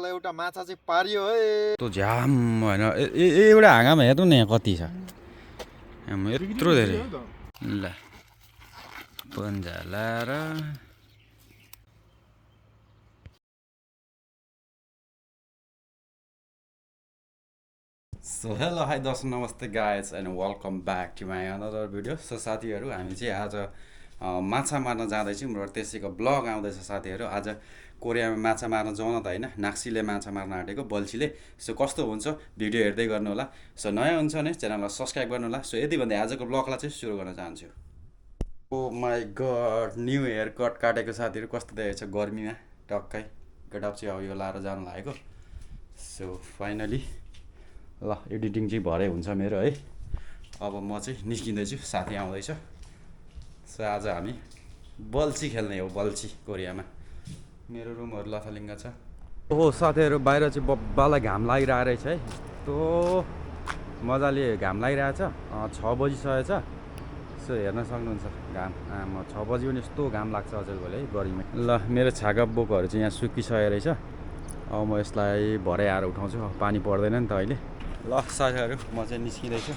मलाई एउटा माछा चाहिँ पारियो है त्यो झ्याम होइन एउटा हाँगामा हेर्नु न यहाँ कति छ यत्रो धेरै ल पन्जा लाएर सो हेलो हाई दर्शक नमस्ते guys and welcome back to my another video. So साथीहरू हामी चाहिँ आज माछा मार्न जाँदैछौँ र त्यसैको ब्लग आउँदैछ साथीहरू। आज कोरियामा माछा मार्न जाउन त होइन, नाक्सीले माछा मार्न आँटेको बल्छीले। सो कस्तो हुन्छ भिडियो हेर्दै गर्नु होला। सो नयाँ हुन्छ भने च्यानललाई सब्सक्राइब गर्नु होला। सो यति भन्दै आजको ब्लगलाई चाहिँ सुरु गर्न चाहन्छु। Oh my god, new hair cut काटेको साथीहरू कस्तो देखेको छ गर्मीमा टक्कै गडप चाहिँ अब यो लाएर जानु लागेको। सो फाइनली ल एडिटिङ चाहिँ भरे हुन्छ मेरो है। अब म चाहिँ निस्किँदैछु, साथी आउँदैछ। सो आज हामी बल्छी खेल्ने हो, बल्छी कोरियामा। मेरो रुमहरू लथालिङ्ग छ। ओहो साथीहरू बाहिर चाहिँ बब्बालाई घाम लागिरहेको रहेछ है, यस्तो मजाले घाम लागिरहेछ। 6 बजिसकेको छ। सो हेर्न सक्नुहुन्छ घाम, 6 बजी पनि यस्तो घाम लाग्छ अझै भोलि है गर्मीमा। ल मेरो छागा बोकोहरू चाहिँ यहाँ सुकिसकेको रहेछ। अब म यसलाई भरे आएर उठाउँछु, पानी पर्दैन नि त अहिले। ल साथीहरू म चाहिँ निस्किँदैछु।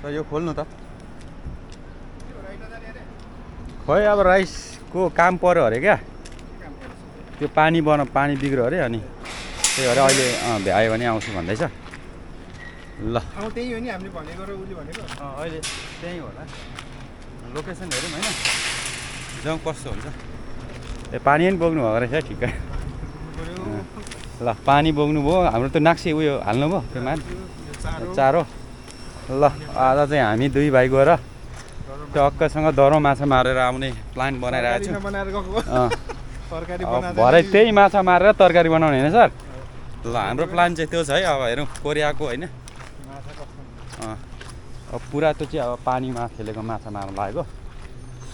सर यो खोल्नु त, खोइ अब राइसको काम पऱ्यो अरे क्या, त्यो पानी बिग्रियो अरे। अनि त्यही भएर अहिले भ्यायो भने आउँछु भन्दैछ। ल त्यही हो नि हामीले भनेको र उसले भनेको अहिले त्यहीँ होला, लोकेसन हेरौँ होइन, जाउँ कस्तो हुन्छ। ए पानी पनि बोक्नु भएको रहेछ ठिक्कै। ल पानी बोक्नु भयो, हाम्रो त नाक्सी उयो हाल्नु भयो त्यो मान चारो। ल आज चाहिँ हामी दुई भाइ गएर टक्कसँग दरो माछा मारेर आउने प्लान बनाइरहेको छु। भरे त्यही माछा मारेर तरकारी बनाउने होइन सर? ल हाम्रो प्लान चाहिँ त्यो छ है। अब हेरौँ कोरियाको होइन, अब पुरा त्यो चाहिँ अब पानीमा खेलेको माछा मार्न लागेको।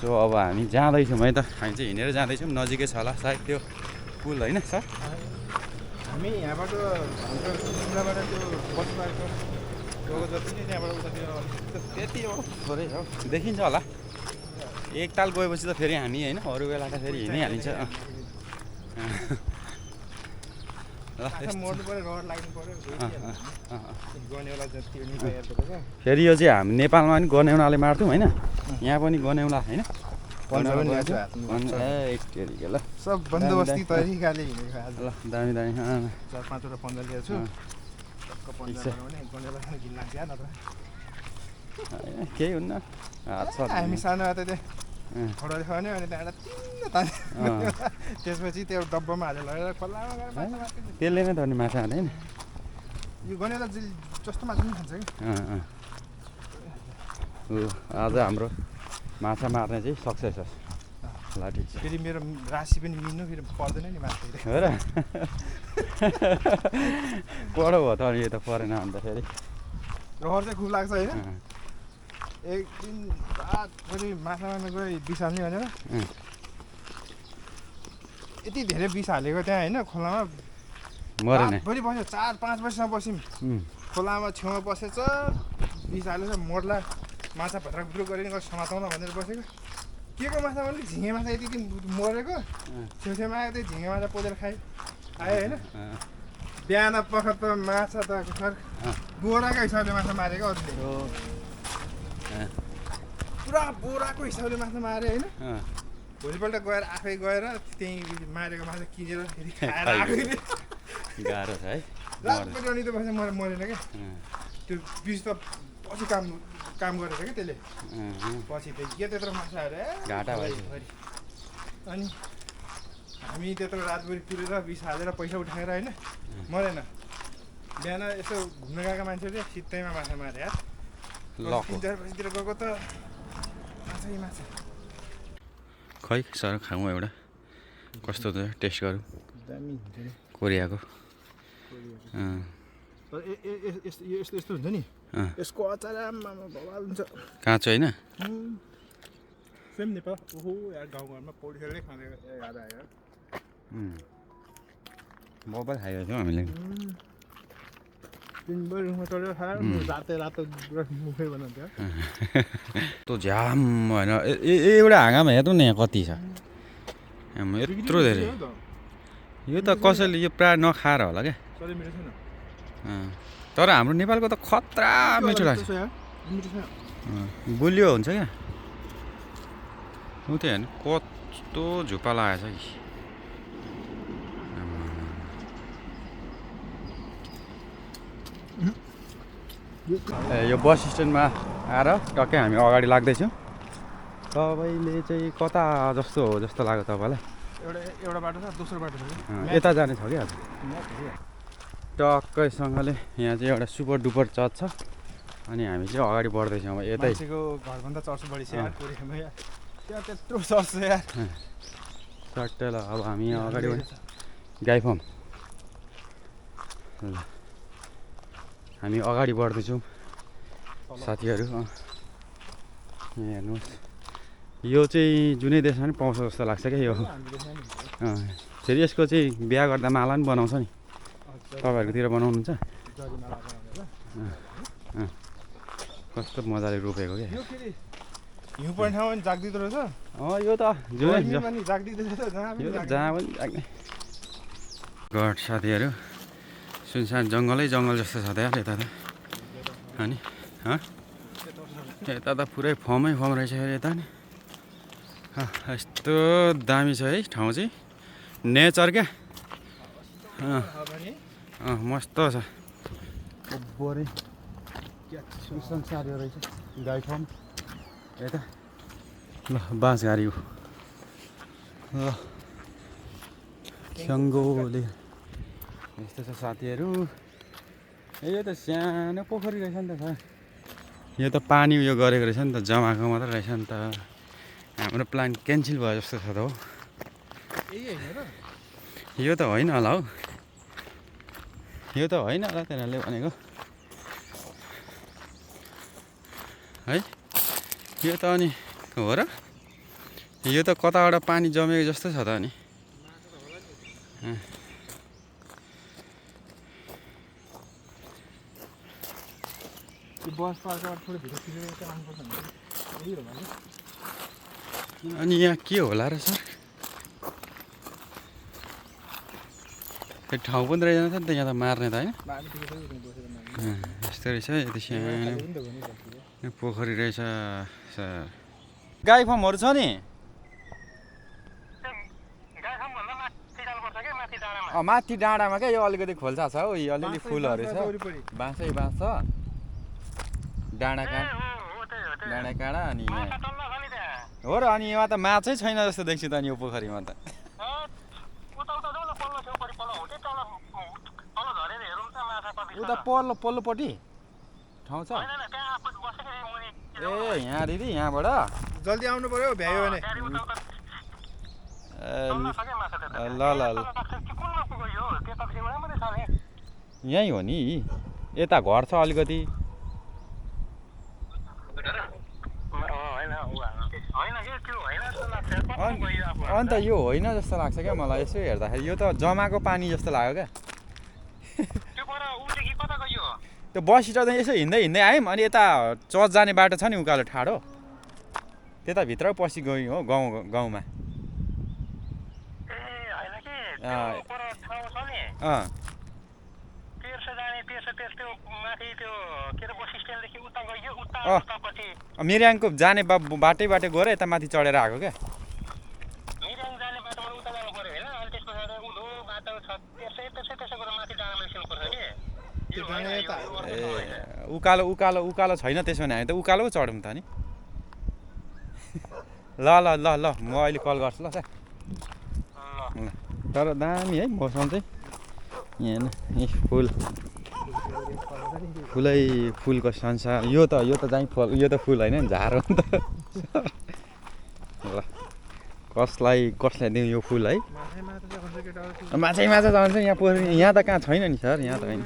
सो अब हामी जाँदैछौँ है त, हामी चाहिँ हिँडेर जाँदैछौँ। नजिकै छ होला सायद त्यो पुल होइन सर? हामी यहाँबाट हाम्रो सिमलाबाट त्यो बसबाट गएको जति नै त्यहाँबाट उतातिर त्यति हो, थोरै हो, देखिन्छ होला। एकताल गएपछि त फेरि हामी होइन अरू बेला त फेरि हिँडिहालिन्छ। मोड्नु पऱ्यो, रड लाग्नु पऱ्यो, गनेउला जति नि तयार। फेरि यो चाहिँ हामी नेपालमा पनि गनेउलाले मार्थ्यौँ होइन, यहाँ पनि गनेउला होइन। ल सब बन्दोबस्ती तरिकाले हिँडेको आज। ल दामी दामी 4-5वटा पन्जा ल्याएको छु। केही हुन्न, हामी सानो त त्यो खडा खन्यो अनि त्यहाँबाट तिन तान्यो, त्यसपछि त्यो डब्बामा हालेर लगेर खोलामा गएर माछा मार्छ। त्यसले नै धर्ने माछा हाल्दैन यो गनेउला जस्तो माछा पनि खान्छ कि। आज हाम्रो माछा मार्ने चाहिँ सक्सेस होस्। ल ठिक छ। फेरि मेरो राशि पनि मिल्नु फेरि पर्दैन नि माछा हो र, पढो भयो त अनि यो त परेन अन्त फेरि रहर चाहिँ खुब लाग्छ होइन। एक दिन रातभरि माछा मार्न गयो विष हाल्ने भनेर यति धेरै विष हालेको त्यहाँ होइन खोलामा। मरेन भोलि बस्यो 4-5 बजीसम्म बस्यौँ खोलामा, छेउमा बसेछ, विष हालेछ, मोड्ला माछा भद्राक बुद्रुक गरेर समाताउँला भनेर बसेको। के को माछा भने झिँगे माछा यति दिन मरेको, छेउछेउमा आयो त्यही झिँगे माछा पोलेर खायो आयो होइन। बिहान पख त माछा त सर बोराको हिसाबले माछा मारेको अरूले, पुरा बोराको हिसाबले माछा माऱ्यो होइन। भोलिपल्ट गएर आफै गएर त्यहीँ मारेको माछा किनेर फेरि खाएर आएको। गाह्रो छ है, रातपट्टि अनि त बसेर मरेन क्या। त्यो बिच त पछि काम गरेछ क्या त्यसले, पछि त के त्यत्रो माछा हाल्यो घाटा भयो। अनि हामी त्यत्रो रातभरि पुरेर विष हालेर पैसा उठाएर होइन मरेन। बिहान यसो घुम्न गएका मान्छेहरूले सित्तैमा माछा मारे यार। 3-4 बजीतिर गएको त माछै माछा। खै सर खाउँ एउटा, कस्तो छ टेस्ट गरौँ दामी हुन्छ नि कोरियाको। यस्तो यस्तो हुन्छ नि, यसको अचार बवाल हुन्छ। काँचो होइन? सेम नेपाल। ओहो यार गाउँघरमा पौडी खेल्दै खाने याद आयो। मोबाइल खाएको थियौँ हामीले। दिनभरि रुखमा चढेर खायो, रातो मुखै बनाउँथ्यो। त्यो झ्याम होइन एउटा हाँगामा हेर्नु न यहाँ कति छ। यत्रो धेरै यो त कसैले यो प्रायः नखाएर होला क्या तर हाम्रो नेपालको त खतरा मिठो लाग्छ गुलियो हुन्छ क्या उ त्यो हेर्नु कस्तो झुप्पा लागेछ कि यो बस स्ट्यान्डमा आएर टक्कै हामी अगाडि लाग्दैछौँ तपाईँले चाहिँ कता जस्तो हो जस्तो लाग्यो तपाईँलाई एउटा बाटो छ दोस्रो बाटो छ यता जाने छ क्या टक्कैसँगले यहाँ चाहिँ एउटा सुपर डुपर चर्च छ अनि हामी चाहिँ अगाडि बढ्दैछौँ अब यतै घरभन्दा चर्च बढी छ यार कोरियामा यार त्यहाँ त्यत्रो चर्च छ यार सट्टै ल अब हामी अगाडि गाइफम ल हामी अगाडि बढ्दैछौँ साथीहरू यहाँ हेर्नुहोस् यो चाहिँ जुनै देशमा पनि पाउँछ जस्तो लाग्छ क्या यो फेरि यसको चाहिँ बिहा गर्दा माला पनि बनाउँछ नि तपाईँहरूकोतिर बनाउनुहुन्छ कस्तो मजाले रोपेको क्या हिउँ पर्ने ठाउँमा पनि जाग्दिँदो रहेछ यो त जुनै यो त जहाँ पनि जाग्ने गड साथीहरू सुनसान जङ्गलै जङ्गल जस्तो छ त यार यता त अनि यता त पुरै फर्मै फर्म रहेछ यता नि यस्तो दामी छ है ठाउँ चाहिँ नेचर क्या मस्त छ बरे सुनसान सार्यो रहेछ गाई फर्म यता ल बाँसघारी हो ल स्याङ्गोले यस्तो छ साथीहरू यो त सानो पोखरी रहेछ नि त सर यो त पानी उयो गरेको रहेछ नि त जमाएको मात्रै रहेछ नि त हाम्रो प्लान क्यान्सल भयो जस्तो छ त हो यो त होइन होला हौ यो त होइन होला तिनीहरूले भनेको है यो त अनि हो र यो त कताबाट पानी जमेको जस्तो छ त अनि अनि यहाँ के होला र सर ठाउँ पनि रहेछ नि त यहाँ त मार्ने त होइन यस्तो रहेछ यति सानो पोखरी रहेछ सर गाई फार्महरू छ नि माथि डाँडामा क्या यो अलिकति खोल्सा छ हौ यो अलिअलि फुलहरू छ बाँसै बाँस छ डाँडा काँडा अनि हो र अनि यहाँ त माछै छैन जस्तो देख्छु त अनि यो पोखरीमा त उता पल्लोपट्टि ठाउँ छ ए यहाँ दिदी यहाँबाट जल्दी आउनु पर्यो भ्यायो भने ल ल ल यहीँ हो नि यता घर छ अलिकति अन्त यो होइन जस्तो लाग्छ क्या मलाई यसो हेर्दाखेरि यो त जमाको पानी जस्तो लाग्यो क्या त्यो बस स्ट्यान्ड यसो हिँड्दै हिँड्दै आयौँ अनि यता चर्च जाने बाटो छ नि उकालो ठाडो त्यता भित्र पसी गयौँ हो गाउँमा मिर्याङको जाने बाटै गएर यता माथि चढेर आएको क्या उकालो छैन त्यसो भने हामी त उकालो पो चढौँ त नि ल ल ल ल म अहिले कल गर्छु ल सर ल तर दामी है मौसम चाहिँ यहाँ फुलको संसार यो त चाहिँ यो त फुल होइन नि झार हो नि त ल कसलाई दिउँ यो फुल है माछा जान्छ यहाँ पोखरी यहाँ त कहाँ छैन नि सर यहाँ त होइन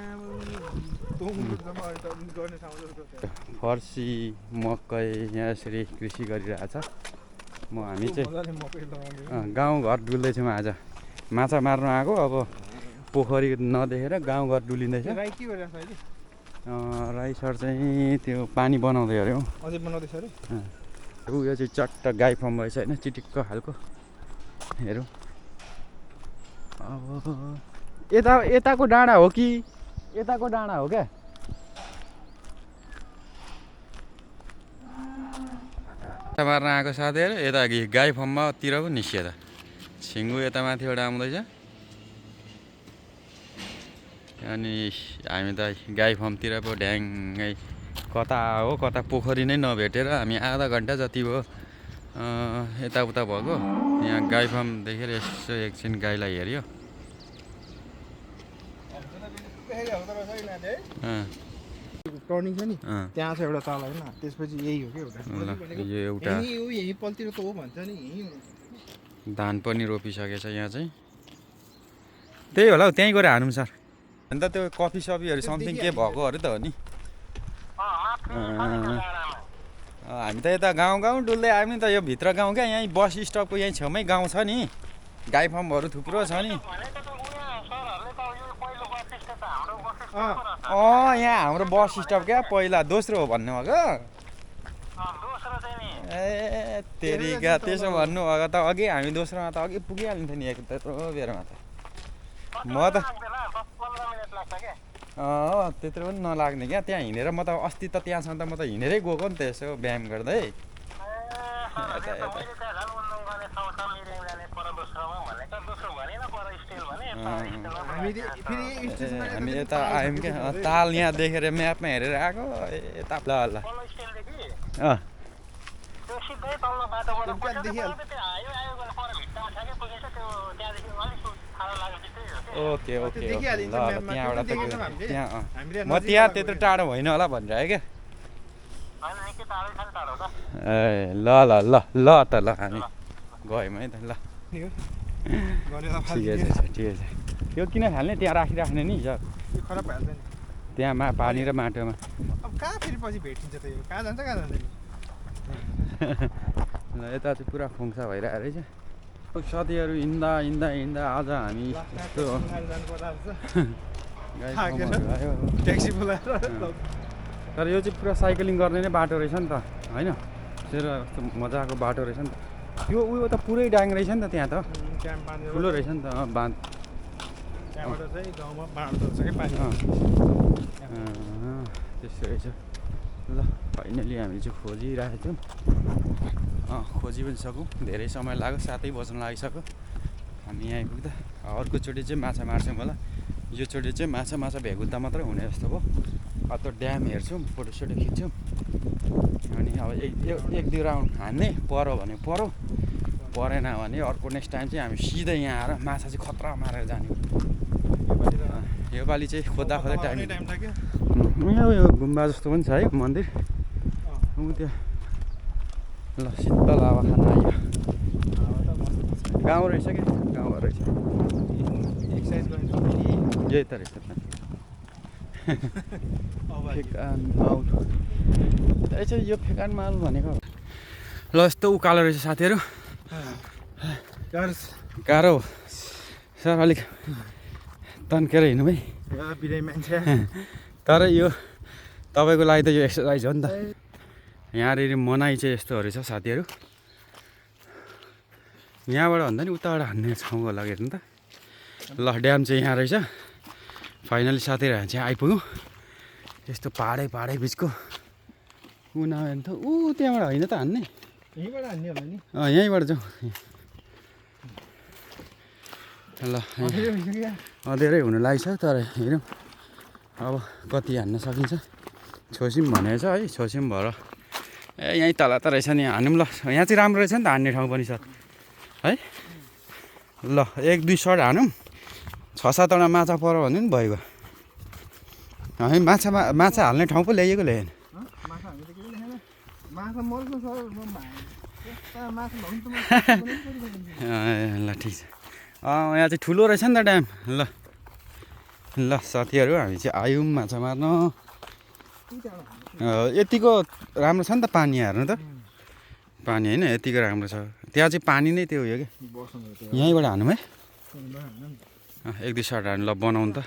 फर्सी मकै यहाँ यसरी कृषि गरिरहेछ हामी चाहिँ गाउँघर डुल्दैछौँ आज माछा मार्न आएको अब पोखरी नदेखेर गाउँघर डुलिँदैछ राई सर चाहिँ त्यो पानी बनाउँदै अरे हौ अझै बनाउँदैछ अरे यो चाहिँ चट्ट गाई फर्म रहेछ होइन चिटिक्क खालको हेरौँ अब यताको डाँडा हो कि यताको डाँडा हो क्या? मार्न आएको साथीहरू यता गाई फर्मतिर पो निस्कियो त। छिङ्गु यता माथिबाट आउँदैछ अनि हामी त गाई फर्मतिर पो ढ्याङ्गै कता हो कता पोखरी नै नभेटेर हामी आधा घन्टा जति भयो यताउता भएको। यहाँ गाई फार्म देखेर यसो एकछिन गाईलाई हेऱ्यो। टर्निङ छ नि त्यहाँ छ एउटा तल होइन, त्यसपछि यही हो क्या यो एउटा यही पलतिर त हो भन्छ नि। धान पनि रोपिसकेछ यहाँ चाहिँ। त्यही होला हौ, त्यहीँ गएर हानौँ सर। अन्त त्यो कफी सफीहरू समथिङ के भएकोहरू त हो नि। हामी त यता गाउँ डुल्दै आयौँ नि त, यो भित्र गाउँ क्या, यहीँ बस स्टपको यहीँ छेउमै गाउँ छ नि, गाई फार्महरू थुप्रो छ नि। यहाँ हाम्रो बस स्टप क्या पहिला दोस्रो हो भन्नुभएको। ए तेरिका त्यसो भन्नुभएको त अघि हामी दोस्रोमा त अघि पुगिहाल्थ्यो नि त्यत्रो बेरमा त। म त त्यत्रो पनि नलाग्ने क्या त्यहाँ हिँडेर। म त अस्ति त त्यहाँसम्म त म त हिँडेरै गएको नि त यसो व्यायाम गर्दै। हामी यता आयौँ क्या, ताल यहाँ देखेर म्यापमा हेरेर आएको यता। ल ल ओके ओके ल त्यहाँबाट त त्यहाँ म त्यहाँ त्यत्रो टाढो होइन होला भनेर आयो क्या। ए ल ल ल ल त ल हामी गयौँ है त ल। ठिकै छ ठिकै छ। यो किन खाल्ने त्यहाँ राखिराख्ने नि सर, खराब भइहाल्छ नि त्यहाँ पानी र माटोमा। अब कहाँ फेरि पछि भेटिन्छ त, यो कहाँ जान्छ कहाँ जान्छ नि। ल यता चाहिँ पुरा खुङ्सा भइरहेको रहेछ। साथीहरू हिँड्दा हिँड्दा हिँड्दा आज हामी यस्तो ट्याक्सी बोलाएर। तर यो चाहिँ पुरा साइक्लिङ गर्ने नै बाटो रहेछ नि त होइन, तेरो कस्तो मजाको बाटो रहेछ नि त। यो उयो त पुरै डाङ रहेछ नि त त्यहाँ त, ठुलो रहेछ नि त बाँध। त्यहाँबाट चाहिँ गाउँमा बाँड्दो रहेछ कि पानी। त्यस्तो रहेछ। ल फाइनली हामी चाहिँ खोजिरहेको थियौँ, खोजी पनि सकौँ। धेरै समय लाग्यो, 7 बज्न लागिसक्यो हामी यहाँ आइपुग्दा। अर्कोचोटि चाहिँ माछा मार्छौँ होला, योचोटि चाहिँ माछा भेगुत्ता मात्रै हुने जस्तो भयो। अब त ड्याम हेर्छौँ, फोटोसोटो खिच्छौँ अनि अब एक दुई राउन्ड हान्ने पऱ्यो भने पऱ्यो, परेन भने अर्को नेक्स्ट टाइम चाहिँ हामी सिधै यहाँ आएर माछा चाहिँ खतरा मारेर जाने। योपालि चाहिँ खोज्दा टाइम लाग्यो। यो गुम्बा जस्तो पनि छ है मन्दिर त्यहाँ। ल शीतल हावा खान आयो। गाउँ रहेछ क्या, गाउँ रहेछ। यही त रहेछ त। फेकान माउल रहेछ यो, फेकान माउल भनेको। ल यस्तो उकालो रहेछ साथीहरू, गाह्रो सर अलिक तन्केर हिँड्नु है। तर यो तपाईँको लागि त यो एक्सर्साइज हो नि त। यहाँनिर मनाइ चाहिँ यस्तोहरू छ साथीहरू, यहाँबाट भन्दा नि उताबाट हान्ने ठाउँ होला हेर्नु त। ल ड्याम चाहिँ यहाँ रहेछ। फाइनली साथीहरू हामी चाहिँ आइपुग्यौँ यस्तो पाहाडै बिचको। नभए त त्यहाँबाट होइन त हान्ने, यहीँबाट हान्ने होला नि। यहीँबाट जाउँ। ल अँधेरै हुनु लागेछ तर हेरौँ अब कति हान्न सकिन्छ। छोसिम भनेको छ है, छोसिम भएर यहीँ तल त रहेछ नि, हानौँ ल। यहाँ चाहिँ राम्रो रहेछ नि त हान्ने ठाउँ पनि सर है। ल 1-2 सर्ट हानौँ, 6-7वटा माछा पऱ्यो भने पनि भइगयो। हामी माछा हाल्ने ठाउँ पो ल्याइएको ल्याएन। ल ठिक छ। यहाँ चाहिँ ठुलो रहेछ नि त ड्याम। ल साथीहरू हामी चाहिँ आयौँ माछा मार्न। यतिको राम्रो छ नि त पानी, हेर्नु त पानी होइन यतिको राम्रो छ। त्यहाँ चाहिँ पानी नै त्यो उयो क्या, यहीँबाट हानौँ है। 1-2 सर्ट हानु। ल बनाउनु त।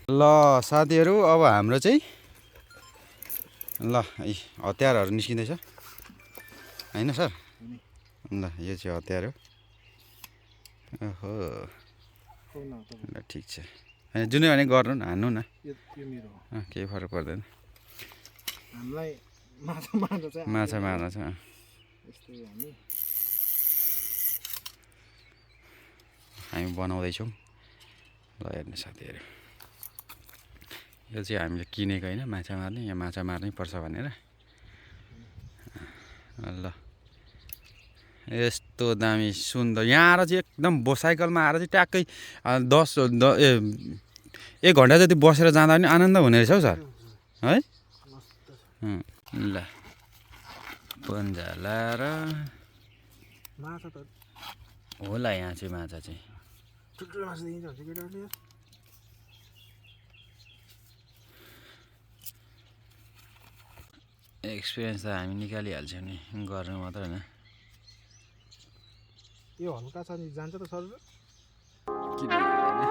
ल साथीहरू अब हाम्रो चाहिँ ल हतियारहरू निस्किँदैछ होइन सर। ल यो चाहिँ हतियार हो। ओहो हो न त ल ठिक छ होइन जुनै भने गर्नु न हान्नु न यो मेरो हो केही फरक पर्दैन हामीलाई माछा मार्न चाहिँ माछा मार्न छ यस्तै हामी हामी बनाउँदैछौँ ल हेर्नु साथीहरू यो चाहिँ हामीले किनेको होइन माछा मार्ने यहाँ माछा मार्नै पर्छ भनेर ल यस्तो दामी सुन्दर यहाँ आएर चाहिँ एकदम साइकलमा आएर चाहिँ ट्याक्कै 1 घन्टा जति बसेर जाँदा पनि आनन्द हुने रहेछ हौ सर है ल पन्जाला र माछा त होला यहाँ चाहिँ माछा चाहिँ ठुल्ठुलो माछा देखिन्छ हुन्छ केटाहरूले एक्सपिरियन्स त हामी निकालिहाल्छौँ नि गर्नु मात्र होइन यो हल्का छ नि जान्छ त सर किन जाँदैन?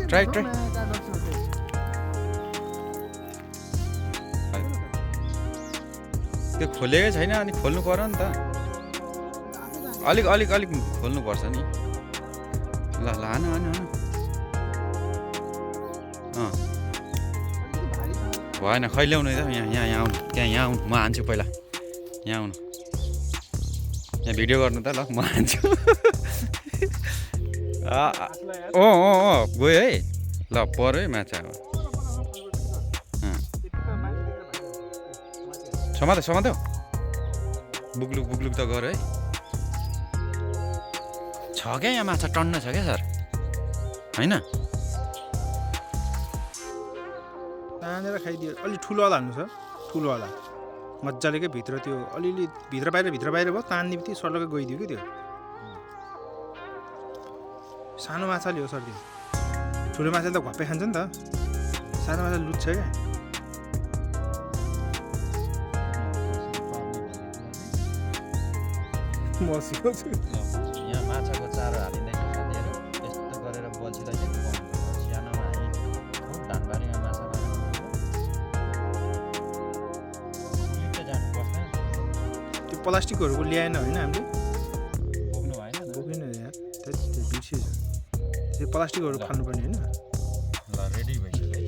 ट्राई ट्राई त्यो खोलेकै छैन अनि खोल्नु पर्यो नि त अलिक अलिक अलिक खोल्नुपर्छ नि ल ल हान हान हान भएन खै ल्याउनु त यहाँ यहाँ यहाँ आउनु त्यहाँ यहाँ आउनु म हान्छु पहिला यहाँ आउनु यहाँ भिडियो गर्नु त ल म हान्छु गयो है ल पर्यो है माछा अब समात्यो बुग्लुक बुग्लुक त गर है छ क्या यहाँ माछा टन्न छ क्या सर होइन तानेर खाइदियो अलि ठुलोवाला हाल्नु सर ठुलोवाला मजाले क्या भित्र त्यो अलिअलि भित्र बाहिर भयो तान्ने बित्तिकै सर्लकै गइदियो कि त्यो सानो माछाले हो सर त्यो ठुलो माछाले त घप्पै खान्छ नि त सानो माछा लुच्छ क्या म सिकाउँछु यहाँ माछाको चारो हालिँदैछ साथीहरू यस्तो गरेर बल्छीलाई चाहिँ पकाउनुपर्छ सानोमा हामी धानबारीमा माछा मार्नु जानुपर्छ त्यो प्लास्टिकहरूको ल्याएन होइन हामीले बोक्नु भएन बोकेन यार त्यो बिर्सिएछ त्यो प्लास्टिकहरू फाल्नुपर्ने होइन ल रेडी भइसक्यो है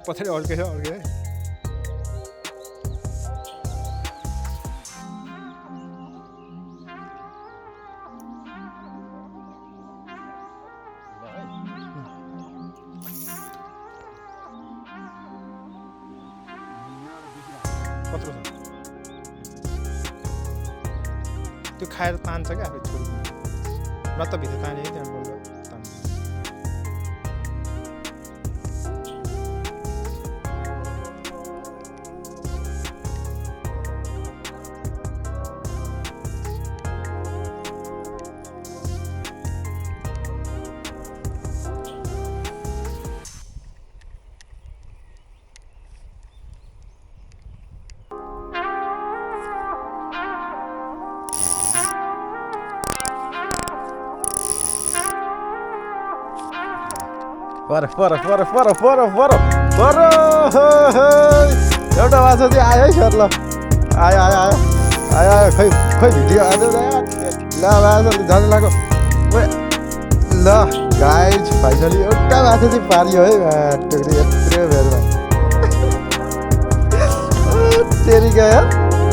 पछाडि अड्केछ कत्रो छ त्यो खाएर तान्छ क्या आफै छोड्नु न त भित्र ताने त्यहाँ बल्ल तान्छ पर एउटा माछा चाहिँ आयो है सर ल आयो आयो आयो आयो आयो खै खै भिडियो आयो ल माछा जानु लाग्यो ल गाइज फाइनली एउटा माछा चाहिँ पारियो है टोक्री यत्रो बेरमा तेरि गयो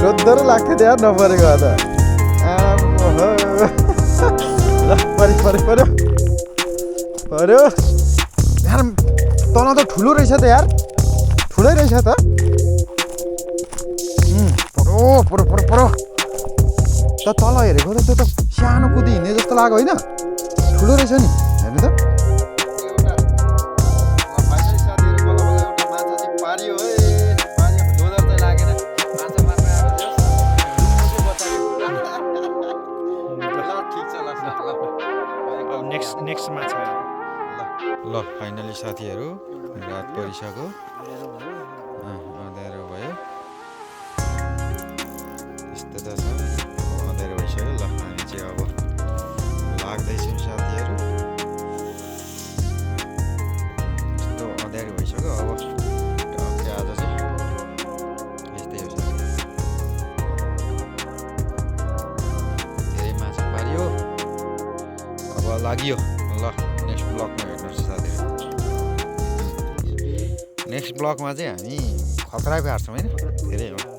रोद्धरो लाग्थ्यो त्यहाँ नपरेको त ल पर्यो यार तल त ठुलो रहेछ त यार ठुलै रहेछ त परो त तल हेरेको त त्यो त सानो कुदी हिँड्ने जस्तो लाग्यो होइन ठुलो रहेछ नि हेर्नु त नेक्स्ट माछा ल फाइनली साथीहरू रात परिसक्यो अँध्यारो भयो त्यस्तो त छ अँध्यारो भइसक्यो ल हामी चाहिँ अब लाग्दैछौँ साथीहरू यस्तो अँध्यारो भइसक्यो अब टक्कै आज चाहिँ यस्तै हो साथी धेरै माछा पारियो अब लाग्यो ल नेक्स्ट ब्लगमा भेट्नुहोस् साथीहरू नेक्स्ट ब्लगमा चाहिँ हामी खतरा पार्छौँ होइन धेरै हो